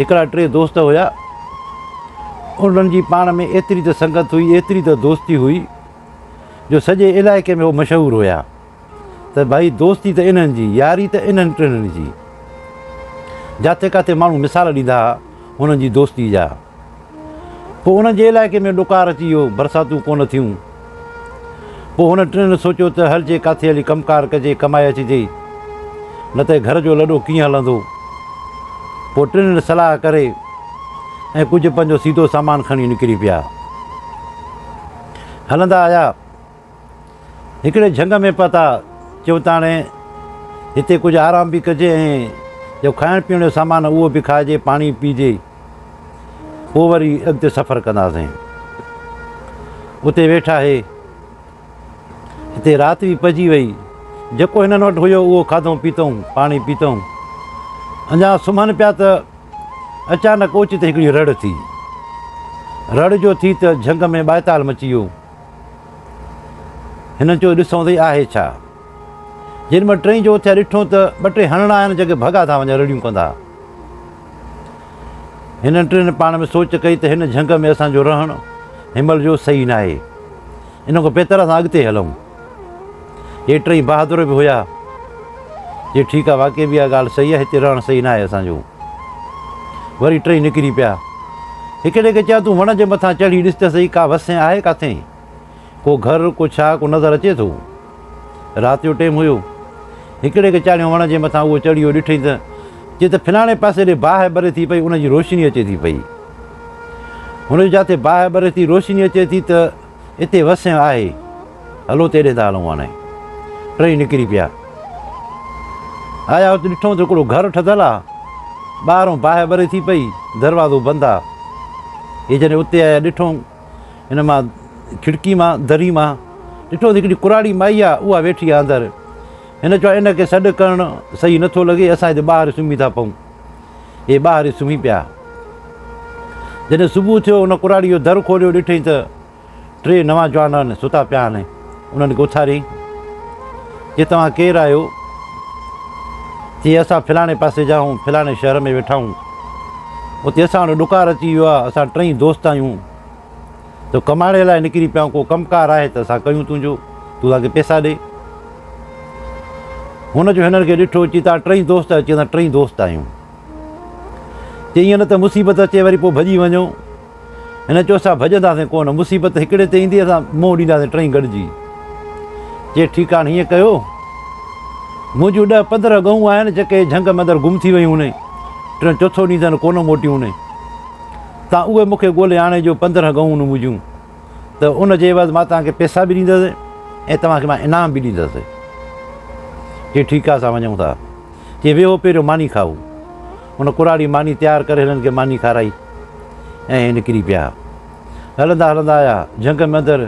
هڪڙا ٽي دوست هيا. انهن جي پاڻ ۾ ايتري ته سنگت هئي، ايتري ته دوستي هئي جو سڄي علائقي ۾ هو مشهور هيا ته ڀائي دوستي ته انهن جي، ياري ته انهن ٽنهن جي. جاتي ڪاٿي ماڻهو مثال ڏيندا ها هنن جي دوستي جا. پوء انهن جي علائقي ۾ ڏڪار اچي ويو، برساتون ڪونه ٿيون. پوء هن ٽنهن سوچيو ته هلجي ڪاٿي هلي ڪم ڪار ڪجي، ڪمائي اچجي، نه ته گهر جو لڏو ڪيئن هلندو. پوء ٽنهن صلاح ڪري ۽ ڪجهه پنهنجو سيڌو سامان کڻي نڪري پيا. هلندا آيا. هڪڙي جهنگ ۾ پهتا، چيو ته هاڻي هتي ڪجهه آرام به ڪجي ۽ جو کائڻ پيئڻ جو سامان اهو به کائجي، پاڻي به پيئجي. پوء وري اڳتي سفر ڪنداسين. اتي ويٺا هي. هتي رات به پئجي وئي. جيڪو هنن وٽ هيو اهو کاڌئون پيتئون، پاڻي پيتئون. اڃا سمهن پيا ته اچانڪ اوچتي هڪڙي رڙ ٿي. رڙ جو ٿي ته جهنگ ۾ ٻائتال مچي ويو. هنن چيو ڏسون ته هي آهي ڇا؟ جيڏي مهل ٽئين جو اٿيا ڏٺو ته ٻه ٽي هڻڻا آهن جيڪي ڀڳا ٿا وڃن رڙيون ڪندا. هنن ٽن پاڻ ۾ سوچ ڪئي ته هن جهنگ ۾ اسان جو رهڻ هنمهل جو صحيح ناهي. ان کان بهتر اسان اڳتي هلون. هي ٽئي بهادر به هيا. چي ٺيڪ آ واقعي به اها ڳالهه صحيح آ هتي رهڻ صحيح ناهي اسان جو. وري ٽئي نڪري پيا. هڪڙي کي چيائون تون وڻ جي مٿان چڙهي ڏس ته سهي ڪا وسين آهي ڪاٿي؟ ڪو گهر ڪو ڇا ڪو نظر اچي ٿو؟ رات جو ٽيم هيو. هڪڙي کي چاڙهيو وڻ جي مٿان اهو چڙهي ويو ڏٺئي ته چي ته فلاڻي پاسي ڏي باهه ٻري ٿي پئي ان جي روشني اچي ٿي پئي. هن جو جاتي باهه ٻري ٿي روشني اچي ٿي ته اتي وسين آهي هلو تيڏي ٿا هلون هاڻي. ٽئي نڪري پيا. آيا اتي ڏٺو ته هڪڙو گهر ٺڌل آ. ٻاهرون باهه ٻري ٿي پئي دروازو بند آ. هي جڏهن اتي آيا ڏٺو هن مان کڙڪي مان دري مان ڏٺو ته هڪڙي ڪراڙي مائي آ اها ويٺي آ اندر. هن چيو ان کي سڏ ڪرڻ صحيح نٿو لڳي اسان هتي ٻاهر سمهي ٿا پئون. اهي ٻاهر ئي سمهي پيا. جڏهن صبح ٿيو ان ڪراڙي جو در کوليو ڏٺئين ته ٽي نوان جوان آهن ستا پيا آهن. انهن کي اٿاريائين. چي توهان ڪير آهيو؟ چي اسان فلاڻي پاسي جا آهيون فلاڻي شهر ۾ ويٺا آهيون. اتي اسان وٽ ڏڪار اچي ويو آهي اسان ٽئي دوست آهيون. ته ڪمائڻ لاء نڪري پيا آهيون ڪو ڪم ڪار آهي ته اسان ڪيون تنهنجو تون اسان کي پئسا ڏي. هن جو هنن کي ڏٺو چي توهان ٽئي دوست آهيو چي اسان ٽئي دوست آهيون. چي ائين نه ته مصيبت اچي وري پوء ڀڄي وڃو. هن چيو اسان ڀڄنداسين ڪونه مصيبت هڪڙي تي ايندي اسان منهن ڏينداسين ٽئي گڏجي. چي ٺيڪ آهي هيئن ڪيو منهنجون ڏهه 15 ڳئون آهن جيڪي جهنگ ۾ اندر گم ٿي ويون آهن ٽيون چوٿون ڏينهن اٿن ڪونه موٽيون آهن. تان اهي مون کي ڳولي آڻي جو 15 ڳئون آهن منهنجون ته ان جي عيوض مان توهان کي پئسا به ڏيندس ۽ توهان کي مان انعام به ڏيندس. چي ٺيڪ آهي اسان وڃون ٿا. چي ويهو پهريون ماني کائو. هن ڪراڙي ماني تيار ڪري هنن کي ماني کارائي ۽ هي نڪري پيا. هلندا هلندا آيا جهنگ ۾ اندر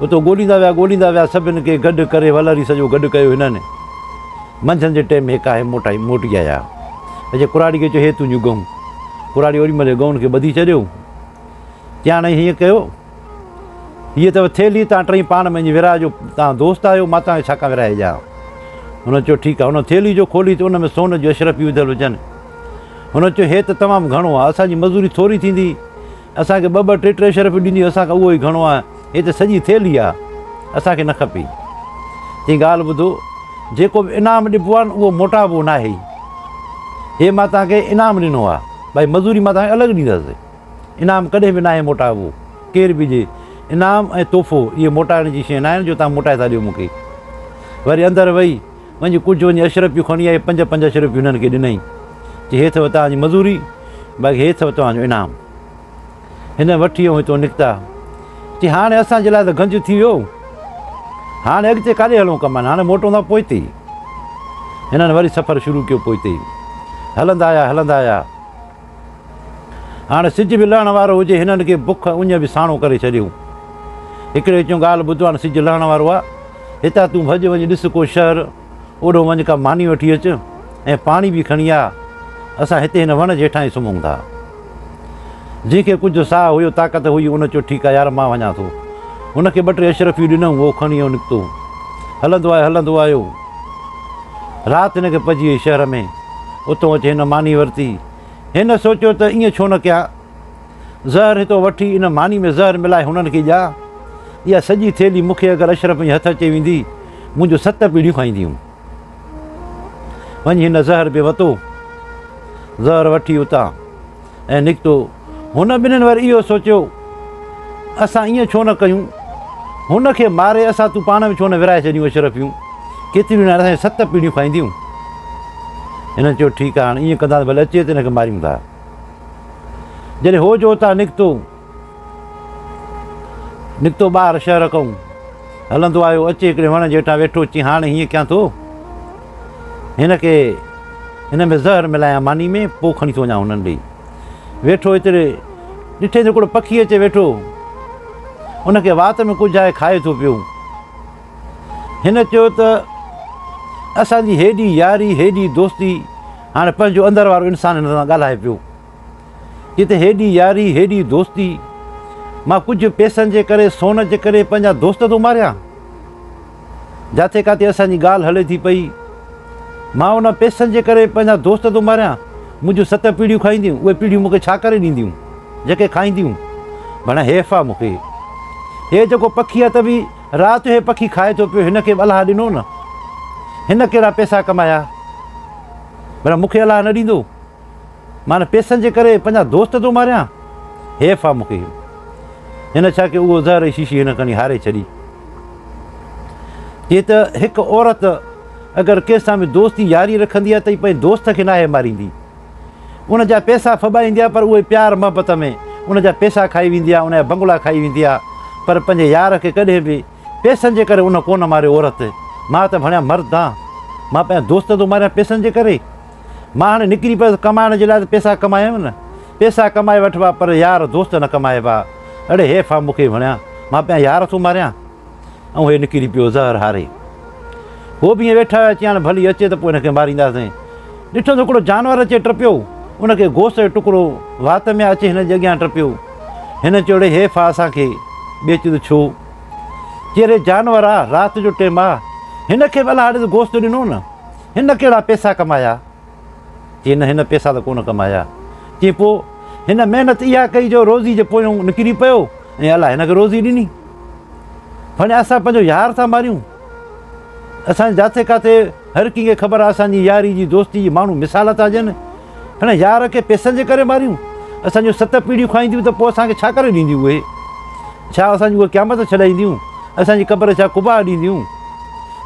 اتو ڳوليندا ويا ڳوليندا ويا سڀن کي گڏ ڪري ولري سڄو گڏ ڪيو هنن. منجهند جي ٽيم ۾ هي ڪاهي موٽائي موٽي آيا. اچي ڪراڙي کي چيو هي تنهنجون ڳئون. ڪراڙي اوڏي مهل ڳئون کي ٻڌي ڇڏيو. چيائين هيئن ڪيو، هيء اٿو ٿيلهي، توهان ٽئي پاڻ ۾ وڃي ورهايو، توهان دوست آهيو، مان توهان کي ڇا ڪان ورهائي ڏيان؟ هن چيو، ٺيڪ آهي. هن ٿيلهي جو کولي ته ان ۾ سون جون اشرفيون وڌل هجن. هن چيو، هي ته تمام گهڻو آهي، اسان جي مزوري ٿوري ٿيندي، اسان کي ٻه ٻه ٽي ٽي اشرفيون ڏينديون، اسان کي اهو ئي گهڻو آهي، هي ته سڄي ٿيلهي آهي، اسان کي نه کپي. چيائين، ڳالهه ٻڌو، جيڪو به انعام ڏبو آهي نه، اهو موٽائبو ناهي. هي مان توهان کي انعام ڏنو آهي، ڀائي مزوري مان توهان کي الڳ ڏيندس. انعام ڪڏهن به ناهي موٽائبو، ڪير به ڏي. انعام ۽ تحفو اهي موٽائڻ جي شيء ناهن جو توهان موٽائي ٿا ڏيو مون کي. وري اندر وئي، وڃي ڪجهه وڃي اشرفيون کڻي آئي، پنج پنج اشرفيون هنن کي ڏنائين. چي هي اٿو توهان جي مزوري، باقي هي اٿو توهان جو انعام. هن وٺي ۽ هتو نڪتا. چي هاڻي اسان جي لاء ته گنج ٿي ويو. هاڻي اڳتي ڪاڏي هلون ڪمائڻ، هاڻي موٽون ٿا پوئتي. هنن وري سفر شروع ڪيو پوئتي. هلندا آيا، هلندا آيا. هاڻ سج به لهڻ وارو هجي، هنن کي بک ۽ اڃ به ساڻو ڪري ڇڏيو. هڪڙي چيو، ڳالهه ٻڌ هاڻ سج لهڻ وارو آ، هتان تون ڀڄ وڃي ڏس ڪو شهر، اوڏو وڃ ڪا ماني وٺي اچ ۽ پاڻي به کڻي آ، اسان هتي هن وڻ جي هيٺان ئي سمهون ٿا. جنهن کي ڪجهه ساهه هيو، طاقت هئي، ان چيو، ٺيڪ آ يار مان وڃان ٿو. هن کي ٻه ٽي اشرفيون ڏنائون، اهو کڻي ۽ نڪتو. هلندو آيو، هلندو آيو. رات هن کي پئجي وئي شهر ۾. اتو اچي هن ماني ورتي. هن سوچيو ته ائين ڇو نه ڪيان، زهر هتو وٺي ان ماني ۾ زهر ملائي هنن کي ڏيان. اها سڄي ٿيلهي مون کي اگر اشرف جي هٿ اچي ويندي، منهنجون ست پيڙهيون کائينديون. وڃي هن زهر به وتو. زهر وٺي اتان ۽ نڪتو. هن ٻنهين وري اهو سوچيو، اسان ائين ڇو نه ڪيون، هن کي ماري اسان تون پاڻ ۾ ڇو نه ورهائي ڇڏيون اشرفيون، ڪيتريون نه اسان جون ست پيڙهيون کائينديون. هنن چيو، ٺيڪ آهي، هاڻي ائين ڪنداسين، ڀلي اچي ته هن کي ماريون ٿا. جڏهن هو جو اتان نڪتو، نڪتو ٻاهر شهر کئون، هلندو آيو، اچي هڪڙي وڻ جي هيٺان ويٺو، چي هاڻي هيئن ڪيان ٿو، هن کي هن ۾ زهر ملايان ماني ۾، پوء کڻي ٿو وڃان هنن ڏي. ويٺو ايتري ڏٺي ته هڪڙو پکي اچي ويٺو، ان کي وات ۾ ڪجهه آهي کائي ٿو پيو. هن چيو ته اسان جي هيڏي ياري هيڏي دوستي، هاڻي پنهنجو اندر وارو انسان هن سان ڳالهائي پيو، جتي هيڏي ياري هيڏي دوستي، مان ڪجهه پئسن جي ڪري سون جي ڪري پنهنجا دوست ٿو ماريان. جاٿي ڪاٿي اسان جي ڳالهه هلي ٿي پئي، مان ان پئسن جي ڪري پنهنجا دوست ٿو ماريان، منهنجون ست پيڙهيون کائينديون، اهي پيڙهيون مون کي ڇا ڪري ڏينديون، جيڪي کائينديون. ڀڻ حيف آ مون کي. هي جيڪو پکي آ ته به رات جو هي پکي کائي ٿو پيو، هن کي به الله ڏنو نه، هن ڪهڙا پئسا ڪمايا، ڀلا مون کي الله نه ڏيندو؟ مان پئسن جي ڪري پنهنجا دوست ٿو ماريان، حيف آ مون کي. هن ڇا ڪيو، اهو زهر جي شيشي هن کڻي هاري ڇڏي. چي ته هڪ عورت اگر ڪنهن سان به دوستي ياري رکندي آهي ته پنهنجي دوست کي ناهي ماريندي، ان جا پئسا ڦٻائيندي آهي، پر اهي پيار محبت ۾ ان جا پئسا کائي ويندي آهي، ان جا بنگلا کائي ويندي آهي، پر پنهنجي يار کي ڪڏهن به پئسن جي ڪري ان ڪونه ماريو عورت. مان ته ڀڻيا مرد آن، مان پنهنجا دوست ٿو ماريان پئسن جي ڪري؟ مان هاڻي نڪري پيس ڪمائڻ جي لاء ته پئسا ڪمايم نه، پئسا ڪمائي وٺبا پر يار دوست نه ڪمائبا. اڙي حيف آ مون کي ڀڻيا، مان پنهنجا يار ٿو ماريان؟ ۽ هي نڪري پيو زهر هاري. هو به ائين ويٺا هيا، چيائين ڀلي اچي ته پوء هن کي مارينداسين. ڏٺو ته هڪڙو جانور اچي ٽپيو، ان کي گوشت جو ٽڪرو وات ۾ اچي هن جي اڳيان ٽپيو. هن چيو اڙي حيف آ اسان کي. ٻئي چيو ته ڇو؟ چي ري جانور آ، رات جو ٽيم آ، هن کي به الله هاڻي ته گوشت ڏنو نه، هن ڪهڙا پئسا ڪمايا؟ چي نه هن پئسا ته ڪونه ڪمايا. چي پوء؟ هن محنت اها ڪئي جو روزي جي پويون نڪري پيو ۽ الله هن کي روزي ڏني. هاڻي اسان پنهنجو يار ٿا ماريون. اسان جي جاٿي ڪاٿي هر ڪنهن کي خبر آهي اسان جي ياري جي دوستي جي ماڻهو مثال ٿا ڏين. هاڻي يار کي پئسن جي ڪري ماريون. اسان جون ست پيڙهيون کائينديون ته پوء اسان کي ڇا ڪري ڏينديون اهي؟ ڇا اسان جي اهي قيامت ڇڏائينديون؟ اسان جي قبر ڇا قبا ڏينديون؟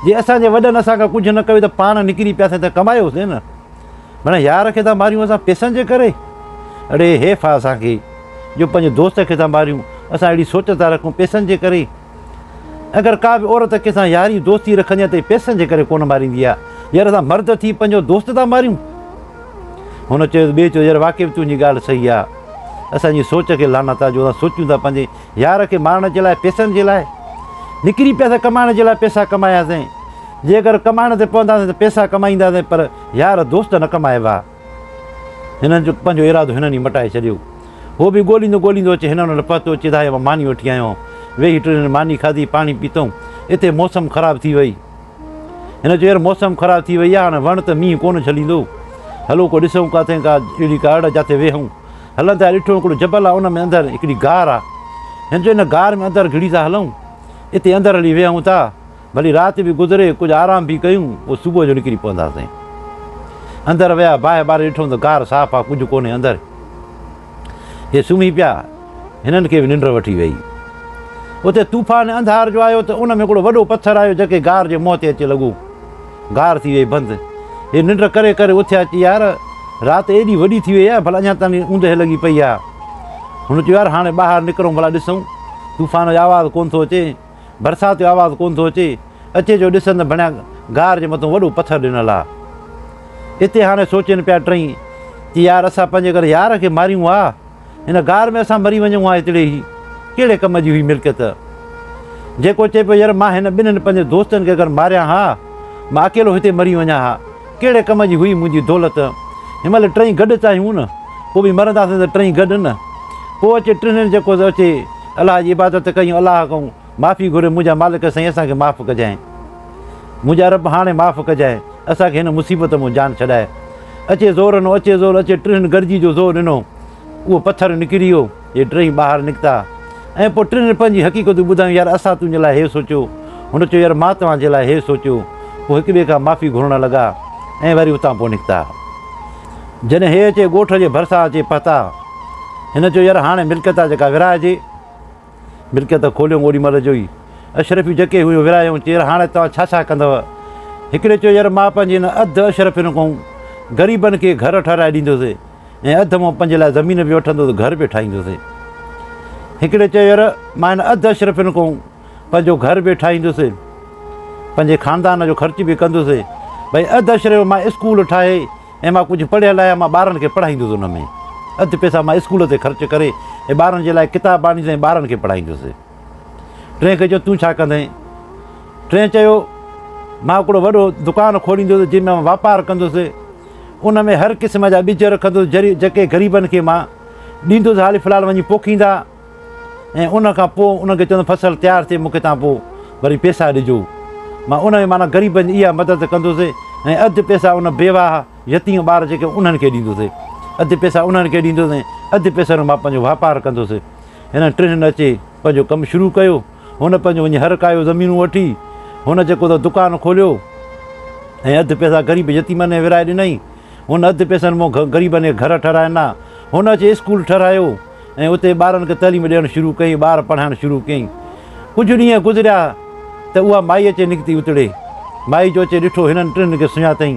جي اسان جي وڏن اسان کان ڪجهه نه ڪيو ته پاڻ نڪري پياسين ته ڪمايوسين نه. معنيٰ يار کي ٿا ماريون اسان پئسن جي ڪري؟ اڙي حيف آ اسان کي جو پنهنجي دوست کي ٿا ماريون. اسان اهڙي سوچ ٿا رکون پئسن جي ڪري. اگر ڪا به عورت ڪنهن سان ياري دوستي رکندي آ ته پئسن جي ڪري ڪونه ماريندي آ. يار اسان مرد ٿي پنهنجو دوست ٿا ماريون؟ هن چيو ته ٻئي چيو يار واقعي به تنهنجي ڳالهه صحيح آ. اسان جي سوچ کي لعنت آ جو اسان سوچيون ٿا پنهنجي يار کي مارڻ جي لاء پئسن جي لاء. نڪري پياسين ڪمائڻ جي لاء پئسا ڪماياسين. جي اگر ڪمائڻ تي پونداسين ته پئسا ڪمائينداسين پر يار دوست نه ڪمائبا. هنن جو پنهنجو ارادو هنن ئي مٽائي ڇڏيو. هو به ڳوليندو ڳوليندو اچي هنن وٽ پهتو. چي ڌايو مان ماني وٺي آيو آهيان. ويهي ٽنهن ماني کاڌي، پاڻي پيتئون. اتي موسم خراب ٿي وئي. هن چيو يار موسم خراب ٿي وئي آهي، هاڻي وڻ ته مينهن ڪونه جهليندو. هلو ڪو ڏسون ڪاٿي ڪا اهڙي ڪا اڙ جاٿي ويهون. هلندا ڏٺو هڪڙو جبل آهي ان ۾ اندر هڪڙي غار آهي. هن چيو هن غار ۾ اندر گهڙي ٿا هلون. اتي اندر هلي ويهون ٿا. ڀلي رات به گذري، ڪجهه آرام به ڪيون، پوء صبح جو نڪري پونداسين. اندر ويا، باهه ٻاري ڏٺائون ته غار صاف آ، ڪجهه ڪونهي اندر. هي سمهي پيا، هنن کي به ننڊ وٺي ويئي. اتي طوفان انڌار جو آيو ته ان ۾ هڪڙو وڏو پٿر آيو، جيڪي غار جي منهن تي اچي لڳو. غار ٿي ويئي بند. هي ننڊ ڪري ڪري اٿيا، چي يار رات ايڏي وڏي ٿي ويئي آ، ڀلا اڃا تائين اوندهه لڳي پئي آ. هن چيو يار هاڻي ٻاهر نڪرون ڀلا ڏسون، طوفان جو آواز ڪونه ٿو اچي. برسات جو آواز ڪونه ٿو اچي، اچي جو ڏسن ته ڀڻيا غار جي مٿون وڏو پٿر ڏنل آ. اتي هاڻي سوچين پيا ٽئي ته يار اسان پنهنجي گهر يار کي ماريون ها، هن غار ۾ اسان مري وڃون ها هتڙي هي ڪهڙي ڪم جي هئي ملڪيت. جيڪو چئي پيو يار مان هن ٻنهن پنهنجي دوستن کي اگر ماريان ها، مان اڪيلو هتي مري وڃان ها، ڪهڙي ڪم جي هئي منهنجي دولت. هن مهل ٽئي گڏ ته آهيون نه، پوء به مرنداسين ته ٽئي گڏ نه. پوء اچي ٽنهن جيڪو اچي الله جي عبادت ڪئي ۽ الله کان معافي گهري، منهنجا مالڪ سائين اسان کي معاف ڪجانء، منهنجا رب هاڻي معاف ڪجانء، اسان کي هن مصيبت مون جان ڇڏاء. اچي زور ڏنو، اچي زور، اچي ٽنهن گڏجي جو زور ڏنو، اهو پٿر نڪري ويو، اهي ٽيئي ٻاهر نڪتا ۽ پوء ٽنهن پنهنجي حقيقتون ٻڌايون، يار اسان تنهنجي لاء هي سوچيو، هن چيو يار مان توهان جي لاء هي سوچيو، پوء هڪ ٻئي کان معافي گهرڻ لڳا ۽ وري اتان پوء نڪتا. جڏهن هي اچي ڳوٺ جي ڀرسان اچي پهتا، هن چيو يار هاڻي ملڪيت آ جيڪا ورهائجي. ملڪيت کوليون اوڏي مهل جو ئي اشرفيون جيڪي هيون ورهايون، چي يار هاڻي توهان ڇا ڇا ڪندؤ؟ هڪڙي چيو يار مان پنهنجي هن اڌ اشرفين کان غريبن کي گهر ٺهرائي ڏيندس ۽ اڌ مان پنهنجي لاء زمين به وٺندس گهر به ٺاهيندس. هڪڙي چيو يار مان هن اڌ اشرفين کان پنهنجو گهر به ٺاهيندس پنهنجي خاندان جو خرچ به ڪندس ڀئي اڌ اشرف مان اسڪول ٺاهي ۽ مان ڪجهه پڙهيل آهيان مان ٻارن کي پڙهائيندس ان ۾ اڌ پئسا مان اسڪول تي خرچ ڪري ۽ ٻارن جي لاء ڪتاب آڻيندس ۽ ٻارن کي پڙهائيندس. ٽئين کي چيو تون ڇا ڪندين؟ ٽئين چيو مان هڪڙو وڏو دڪان کوليندس جنهن ۾ مان واپار ڪندس ان ۾ هر قسم جا ٻج رکندس جيڪي غريبن کي مان ڏيندس حال في الحال وڃي پوکيندا ۽ ان کان پوء انهن کي چوندس فصل تيار ٿئي مون کي تان پوء وري پيسا ڏجو. مان ان ۾ معنيٰ غريبن جي اها مدد ڪندس ۽ اڌ پيسا ان بيواهه يتيم ٻار جيڪي انهن کي ڏيندس. اڌ پيسا انهن کي ڏيندس ۽ اڌ پيسن مان پنهنجو واپار ڪندس. هنن ٽنهن اچي پنهنجو ڪم شروع ڪيو. هن پنهنجو وڃي هر ڪايو زمينون وٺي هن جيڪو ته دڪان کوليو ۽ اڌ پيسا غريب يتيمن ۾ ورهائي ڏنائين. هن اڌ پيسن مان غريبن کي گهر ٺهرائي ڏنا. هن اچي اسڪول ٺهرايو. ۽ اتي ٻارن کي تعليم ڏيڻ شروع ڪيائين، ٻار پڙهائڻ شروع ڪيائين. ڪجهه ڏينهن گذريا ته اها مائي اچي نڪتي اتڙي. مائي جو اچي ڏٺو هنن ٽنهن کي سڃاتائين.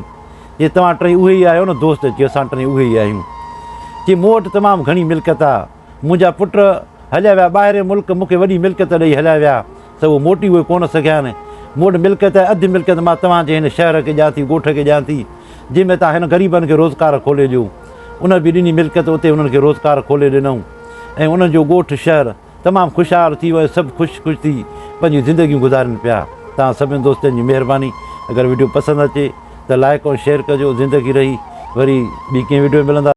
چي توهان ٽئي اهي ئي آهيو نه دوست؟ چي اسان ٽئي اهي ئي آهيون. چي مون وٽ تمام گهڻي ملڪيت آ. منهنجا پٽ هليا ويا ٻاهرين ملڪ مون کي وڏي ملڪيت ڏئي هليا ويا ته اهي موٽي اهي ڪونه سگهيا آهن. مون وٽ ملڪيت آهي اڌ ملڪيت مان توهان جي هن شهر کي ڏيان ٿي ڳوٺ کي ڏيان ٿي جنهن ۾ توهان هن غريبن کي روزگار کولي ڏيو. ان به ڏني ملڪيت اتي انهن کي روزگار کولي ڏنائون ۽ انهن جو ڳوٺ شهر تمام خوشحال ٿي ويو ۽ سڀ خوش خوش ٿي پنهنجون زندگيون گذارين پيا. توهان سڀني دوستن جي مهرباني اگر وڊيو پسند اچي ته لائيڪ ۽ شيئر ڪجو زندگي رهي وري ٻي ڪنهن وڊيو ۾ ملندا.